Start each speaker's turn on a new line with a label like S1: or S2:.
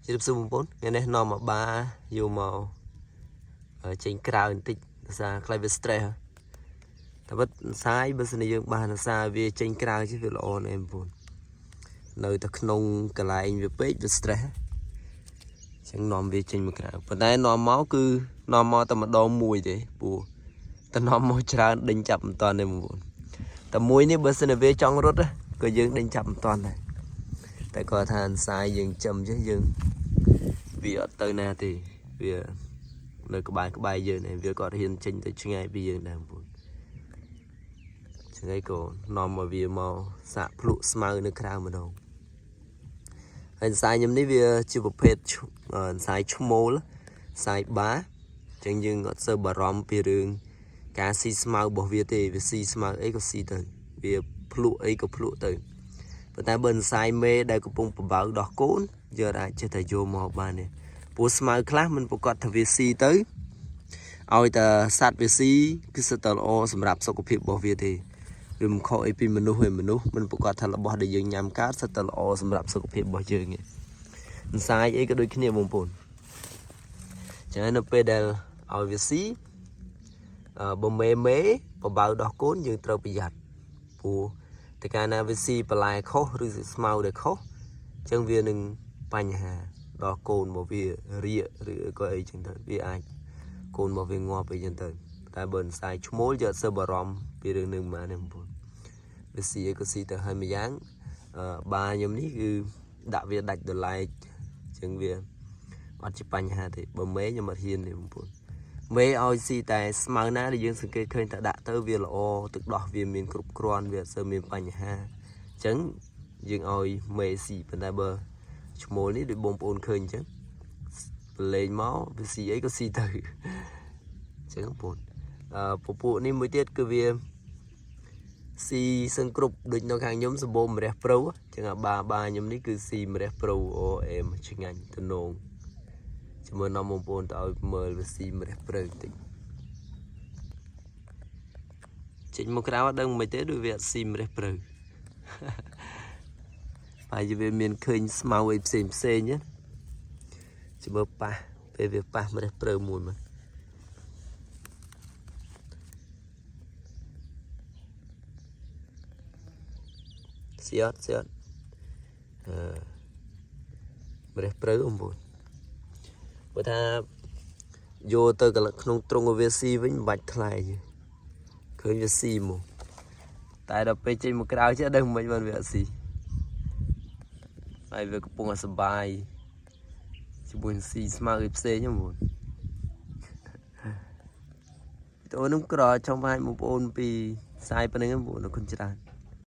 S1: ជម្រាបសួរបងប្អូនថ្ងៃនេះនាំមកបាយកមកចេញក្រៅបន្តិចដោយសារខ្លាចវា stress តែពិតសាយបើសិនជាយើងបានសារវាចេញក្រៅជិះវាល្អណាស់បងប្អូននៅតែក្នុងកន្លែងវាពេកវា stress ចឹងនាំវាចេញមកក្រៅប៉ុន្តែនាំមកគឺនាំមកតែម្ដងមួយទេព្រោះតែនាំមកច្រើនដេញចាប់មិនតាន់ទេបងប្អូនតែមួយនេះបើសិនជាវាចង់រត់ក៏យើងដេញចាប់មិនតាន់ដែរតែគាត់ថាអន្សាយយើងចំចេះយើងវាអត់ទៅណាទេវានៅក្បែរក្បែរយើងនេះវាក៏ហ៊ានចេញទៅឆ្ងាយពីយើងដែរបងប្អូនចឹងហើយក៏នាំមកវាមកសាកភ្លក់ស្មៅនៅក្រៅម្ដងហើយអន្សាយខ្ញុំនេះវាជាប្រភេទអន្សាយឈ្មោលសាយបាចឹងយើងអត់សូវបារម្ភពីរឿងការស៊ីស្មៅរបស់វាទេវាស៊ីស្មៅអីក៏ស៊ីទៅវាភ្លក់អីក៏ភ្លក់ទៅប៉ុន្តែបើអន្សាយមេដែលកំពុងបបៅដោះកូនយើងអាចចេះតែយកមកបានទេព្រោះស្មៅខ្លះមិនប្រកាសថាវាស៊ីទៅឲ្យតែសត្វវាស៊ីគឺសិតតែល្អសម្រាប់សុខភាពរបស់វាទេវាមិនខុសអីពីមនុស្សឯមនុស្សមិនប្រកាសថារបស់ដែលយើងញ៉ាំកើតសិតតែល្អសម្រាប់សុខភាពរបស់យើងទេអន្សាយអីក៏ដូចគ្នាបងប្អូនចឹងហើយនៅពេលដែលឲ្យវាស៊ីអឺបើមេមេបបៅដោះកូនយើងត្រូវប្រយ័ត្នព្រោះតែកាលណាវាស៊ីបន្លែខុសឬស្មៅដែលខុសចឹងវានឹងបញ្ហាដល់កូនរបស់វារាកឬក៏អីចឹងទៅវាអាចកូនរបស់វាងាប់អីចឹងទៅតែបើអន្សាយឈ្មោលយើងអត់សូវបារម្ភពីរឿងនឹងប៉ុន្មានទេបងប្អូនវាស៊ីអីក៏ស៊ីទៅហើយម្យ៉ាងអឺបាខ្ញុំនេះគឺដាក់វាដាច់ដឡែកចឹងវាអត់ជាបញ្ហាទេបើមេខ្ញុំអត់ហ៊ានទេបងប្អូនមេឲ្យស៊ីតែស្មៅណាដែលយើងសង្កេតឃើញថាដាក់ទៅវាល្អទឹកដោះវាមានគ្រប់គ្រាន់វាអត់សូវមានបញ្ហាអញ្ចឹងយើងឲ្យមេស៊ីប៉ុន្តែបើឈ្មោលនេះដូចបងប្អូនឃើញអញ្ចឹងប្រឡែងមកវាស៊ីអីក៏ស៊ីទៅអញ្ចឹងបងប្អូនអឺពពួកនេះមួយទៀតគឺវាស៊ីសឹងគ្រប់ដូចនៅខាងខ្ញុំសម្បូរម្រះព្រៅអញ្ចឹងអាបាបាខ្ញុំនេះគឺស៊ីម្រះព្រៅអូអេមឆ្ងាញ់ទំនងជាមួយនាំបងប្អូនទៅឲ្យមើលវាស៊ីម្រះព្រៅបន្តិចចេញមកក្រៅអត់ដឹងមិនទេដូចវាអត់ស៊ីម្រះព្រៅ ហើយវាមានឃើញស្មៅអីផ្សេងផ្សេងណាជាមួយប៉ះពេលវាប៉ះម្រះព្រៅមួយមកស៊ីអត់ស៊ីអត់អឺម្រះព្រៅបងប្អូនបើថាយកទៅក្នុងទ្រុងវាស៊ីវិញមិនបាច់ថ្លៃទេឃើញវាស៊ីមកតែដល់ពេលចេញមកក្រៅចេះដឹងមិនបានវាអត់ស៊ីហើយវាកំពុងតែសប្បាយជាមួយនឹងស៊ីស្មៅអីផ្សេងហ្នឹងបងប្អូនវីដេអូនោះក្រចង់បង្ហាញបងប្អូនពីផ្សាយប៉ុណ្្នឹងបងប្អូនអរគុណច្រើន។